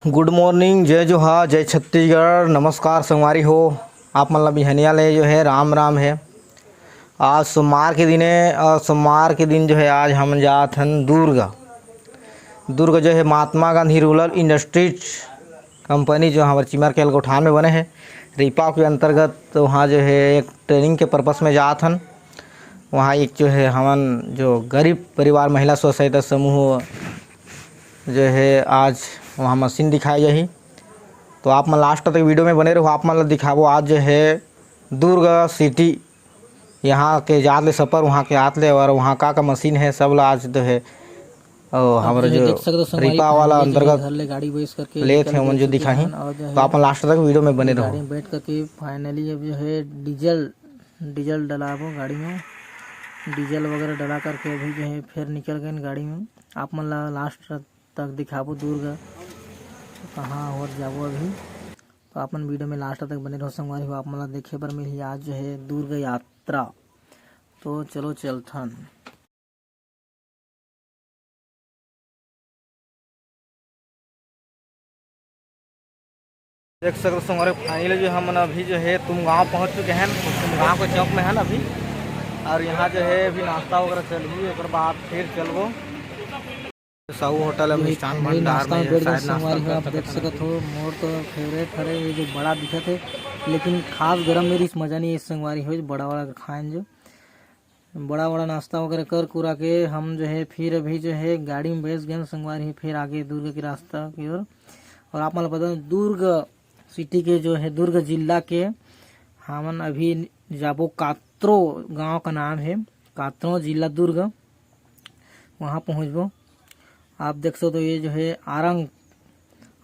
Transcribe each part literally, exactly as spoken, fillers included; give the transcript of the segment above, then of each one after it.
Good morning, जय जोहार, जय छत्तीसगढ़। नमस्कार संगवारी हो, आप मन ला बिहनिया ले जो है राम राम है। आज सोमवार के दिन है और सोमवार के दिन जो है आज हम जात हन दुर्ग। दुर्ग जो है Mahatma Gandhi rural industries company जो हमारे चिमर के गोठान में बने है, रीपा के अंतर्गत, तो वहाँ जो है एक ट्रेनिंग के पर्पस में जात हन। वहाँ एक जो है हमन जो गरीब परिवार महिला स्व सहायता समूह जो है आज वहाँ मशीन दिखाई जाही। तो आप मन लास्ट तक वीडियो में बने रहो, आप मन ला दिखाबो आज जो है दुर्ग सिटी, यहाँ के जात ले सफर, वहाँ के आत ले और वहाँ का का मशीन है, सब ला आज जो है, ओ, अब हमारे जो है जो देख सकते हो संगवारी, रीपा वाला finally जो है अंतर्गत घर ले गाड़ी बेच करके लेत निकल है, गए उमन जो चुके दिखाही। हैं और जो तो है आप मन लास्ट तक वीडियो में बने रहो। गाड़ी में बैठ करके finally अब जो है डीजल, डीजल डलाबो गाड़ी में, डीजल वगैरह डला करके अभी जो है फिर निकल गए गाड़ी में। आप मन ला लास्ट तक दिखाबो दुर्ग कहाँ होत जाबो अभी। तो आप मन वीडियो में लास्ट तक बने रहो संगवारी हो, आप मन ला देखे बर मिलही आज जो है दुर्ग यात्रा। तो चलो चलथन। देख सकते हो संगवारी, फाइनली जो हमन अभी जो है तुमगांव पहुंच चुके हैं। तो तुमगांव के चौक में है ना अभी, और यहाँ जो है अभी नाश्ता वगैरह चलही, एक बाद फिर चलबो साहू होटल है, ये मिष्ठान ये भंडार नाश्ता में में बैठ गए शायद नाश्ता संगवारी हो, आप करते देख करते सकत हो। मोर तो फेवरेट हरे ये जो बड़ा दिखत है, लेकिन खास गरम में रिस मजा नहीं है संगवारी हो, बड़ा वाला खाएं जो बड़ा बड़ा नाश्ता वगैरह कर कुरा के हम जो है फिर अभी जो है गाड़ी में बैस गए संगवारी हो, फिर आगे दुर्ग के रास्ता की ओर। और आप मन ला पता है, दुर्ग सिटी के जो है दुर्ग जिला के हमन अभी जाबो कात्रो, गांव का नाम है कात्रो, जिला दुर्ग, वहाँ पहुँचबो। आप देख सकते हो ये जो है आरंग,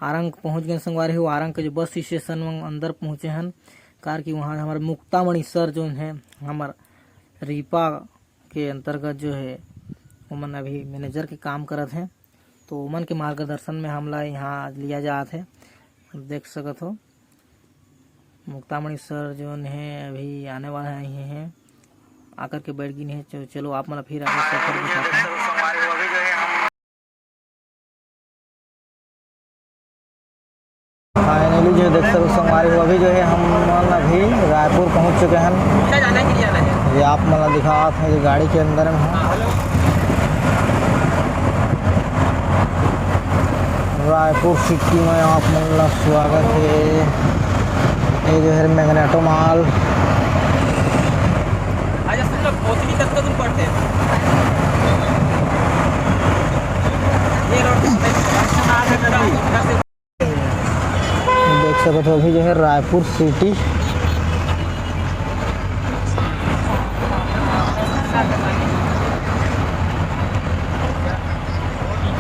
आरंग पहुँच गए संगवारी हो। आरंग के जो बस स्टेशन में अंदर पहुँचे हन, कार कि वहाँ हमारे मुक्तामणि सर जो है हमार रीपा के अंतर्गत जो है ओमन अभी मैनेजर के काम करत हैं, तो ओमन के मार्गदर्शन में हमला यहाँ लिया जात है। देख सकत हो मुक्तामणि सर जोन है अभी आने वाला है, ही है आकर के बैठ गिन है। चलो, चलो आप मन ला फिर आगे सफर दिखाते हैं। फाइनली जो है देख सकते हो संगवारी हो, अभी जो है हम मन अभी रायपुर पहुंच चुके हैं। ये आप मन ला दिखात है कि गाड़ी के अंदर में है। रायपुर सिटी में आप मन ला स्वागत है। ये जो है मैग्नेटो मॉल। देख सकत हो अभी जो है रायपुर सिटी।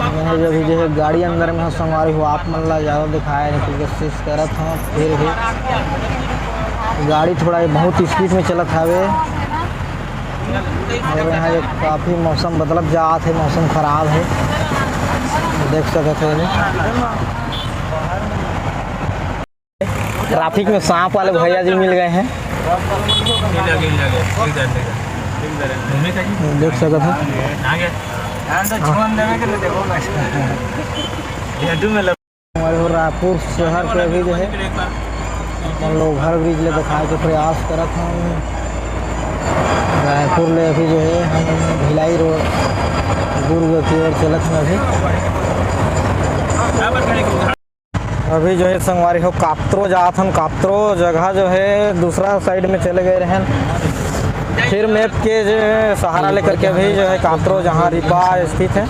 यहाँ जो अभी जो है गाड़ी अंदर में हो संगवारी हो, आप मन ला ज़्यादा दिखाए नहीं, कोशिश करत हूँ, फिर भी गाड़ी थोड़ा बहुत स्पीड में चलत हवे। और यहाँ जो काफ़ी मौसम बदलत जात है, मौसम खराब है, देख सकत हो। ट्रैफिक में सांप वाले भैया जी मिल गए हैं। देख सकत हो। हमारे हो रायपुर शहर के अभी जो है अपन लोग ओवर ब्रिज ले दिखाए के प्रयास करत हन। रायपुर ले अभी जो है हम भिलाई रोड दुर्ग की ओर चलत हन अभी। अभी जो है संगवारी हो कात्रो जात हन। कात्रो जगह जो है दूसरा साइड में चले गए रहन, फिर मैप के जो है सहारा लेकर के अभी जो है कात्रो जहाँ रिपा स्थित है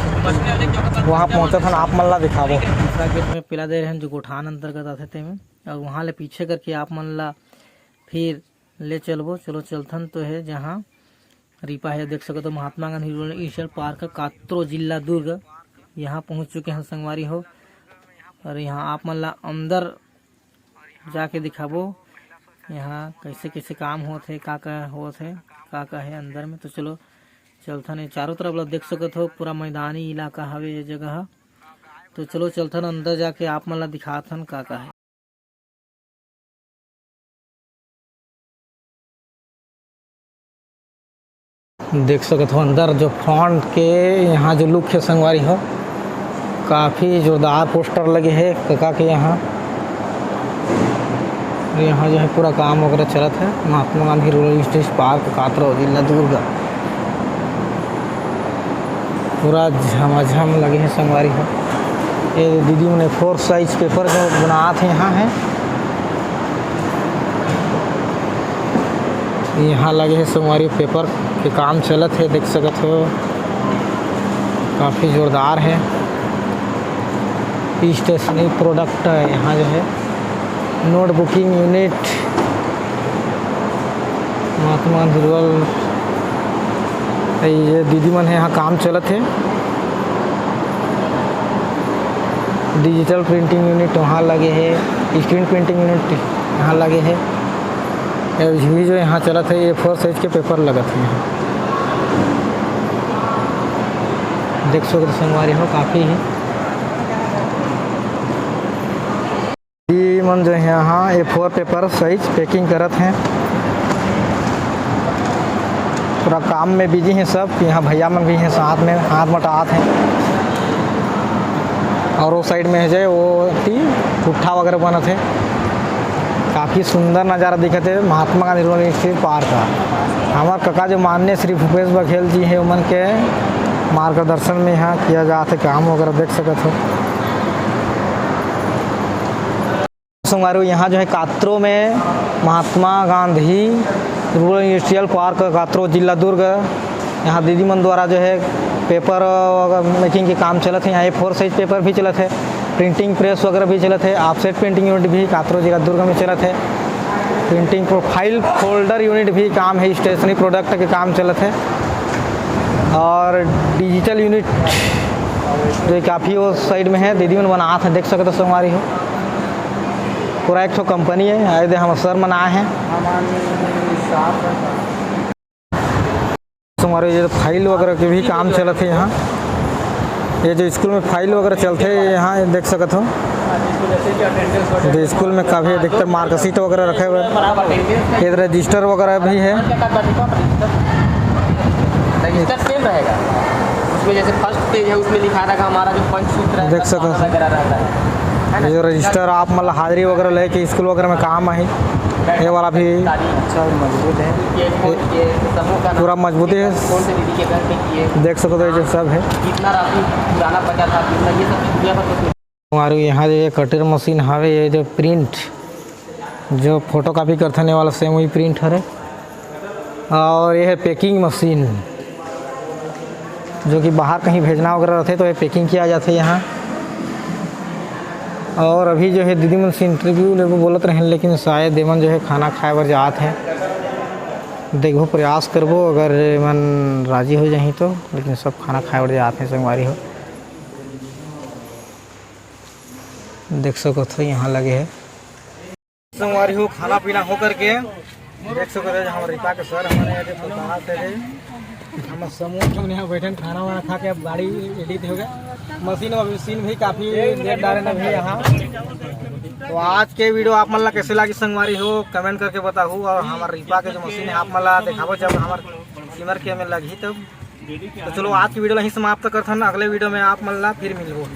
वहाँ पहुँचत हन, आप मन ला दिखाबो। दूसरा गेट में पिला दे रहन जो गोठान अंतर्गत आथे तेमे, और वहाँ ले पीछे करके आप मन ला फिर ले चलबो। चलो चलथन तो है जहाँ रिपा है, देख सकत हो Mahatma Gandhi rural industrial park, Katro, जिला दुर्ग। यहाँ पहुँच चुके हैं संगवारी हो, और यहाँ आप मन ला अंदर जाके दिखाबो यहाँ कैसे कैसे काम होत है, का का होत है, का का है अंदर में। तो चलो चलथन, ये चारों तरफ ला देख सकत हो पूरा मैदानी इलाका हवे ये जगह। तो चलो चलथन अंदर जाके आप मन ला दिखाथन का का है। देख सकत हो अंदर जो फ्रंट के यहाँ जो लुक है संगवारी हो, काफ़ी जोरदार पोस्टर लगे हे कका के यहाँ। यहाँ जो है पूरा काम वगैरह चलत है, Mahatma Gandhi rural industries park, Katro, जिला दुर्ग। पूरा झमाझम लगे हे संगवारी हो। ये दीदी मन फोर साइज पेपर जो बनात हे यहाँ है, यहाँ लगे हे संगवारी, पेपर के काम चलत हे, देख सकत हो काफ़ी जोरदार है। स्टेशनरी प्रोडक्ट है यहाँ जो है, note booking unit, Mahatma Gandhi rural, ये दीदी मन है, यहाँ काम चलत है। डिजिटल प्रिंटिंग यूनिट वहाँ लगे है, स्क्रीन प्रिंटिंग यूनिट यहाँ लगे है। ये भी जो यहाँ चलत है, ये फोर साइज के पेपर लगत है यहाँ। देख सकते संगवारी हो, काफ़ी ही ये मन जो है यहाँ ए फोर पेपर साइज पैकिंग करत हैं। पूरा काम में बिजी हैं सब। यहाँ भैया मन भी हैं साथ में, हाथ बटात हैं। और वो साइड में है जो वो ती पुट्ठा वगैरह बनत है। काफ़ी सुंदर नज़ारा दिखत है Mahatma Gandhi rural industries park का। हमार कका जो माननीय श्री भूपेश बघेल जी हैं, उमन के मार्गदर्शन में यहाँ किया जात है काम वगैरह, देख सकत हो। संगवारी हो, यहाँ जो है कातरो में Mahatma Gandhi rural industrial park Katro, जिला दुर्ग, यहाँ दीदी मन द्वारा जो है पेपर मेकिंग के काम चलत है। यहाँ ए फोर साइज पेपर भी चलत है, प्रिंटिंग प्रेस वगैरह भी चलत है, ऑफसेट प्रिंटिंग यूनिट भी कातरो, जिला दुर्ग में चलत है। Printing Prof-, file folder unit भी काम है, स्टेशनरी प्रोडक्ट के काम चलत है। और डिजिटल यूनिट जो काफ़ी वो साइड में है, दीदी मन बनात है, देख सकत हो संगवारी हो। पूरा एक ठो कंपनी है, आए दे हम सर मन आए हैं। संगवारी, ये फाइल वगैरह के भी काम चलत है यहाँ। ये जो स्कूल में फाइल वगैरह चलते हैं यहाँ, ये देख सकत हो। जो स्कूल में काफ़ी अधिकतर मार्कशीट वगैरह रखे हुए हैं। ये रजिस्टर वगैरह भी है। रजिस्टर सेम रहेगा, उसमें जैसे फर्स्ट पेज है, उसमें लिखा रहेगा हमारा जो पंचसूत्र है, देख सकत हो। वगैरह रहता है, है ना? ये रजिस्टर आप मतलब हाजिरी वगैरह लेके स्कूल वगैरह में काम आही। ये वाला भी अच्छा मजबूत है। ये, ये समूह का पूरा नाम मजबूत है। कौन से दीदी के घर पे किए, देख सकते हो, ये सब है। कितना राशि पुराना बचा था, कितना, ये सब चीज़ दुनिया भर में। हमारे यहाँ जो ये कटर मशीन हवे, ये जो प्रिंट, जो फोटोकॉपी करथन, ये वाला सेम वही प्रिंट हरे। और ये है पैकिंग मशीन, जो कि बाहर कहीं भेजना वगैरह रहते तो ये पैकिंग किया जाते यहाँ। और अभी जो है दीदी मन से इंटरव्यू लेबो बोलत रहें, लेकिन शायद एमन जो है खाना खाए बर जात है। देखबो, प्रयास करबो, अगर एमन राजी हो जाही तो, लेकिन सब खाना खाए बर जात है संगवारी हो। देख सकत हो यहाँ लगे है। संगवारी हो, खाना पीना हो करके देख सकते हैं, हमारे रिपा के सर हमारे यहाँ के प्रसाद दे रहे। हम समूह के यहाँ बैठे खाना वाना खा के अब गाड़ी रेडी हो गया। मशीन और मशीन भी काफ़ी देर डाले ना भी यहाँ। तो आज के वीडियो आप मन ला कैसे लगी संगवारी हो, कमेंट करके बताहू। और हमारे रिपा के जो मशीन है आप मन ला दिखाबो जब हमारे सिमर के में लगी तब। तो चलो, आज की वीडियो ला ही समाप्त करथन, अगले वीडियो में आप मन ला फिर मिलबो।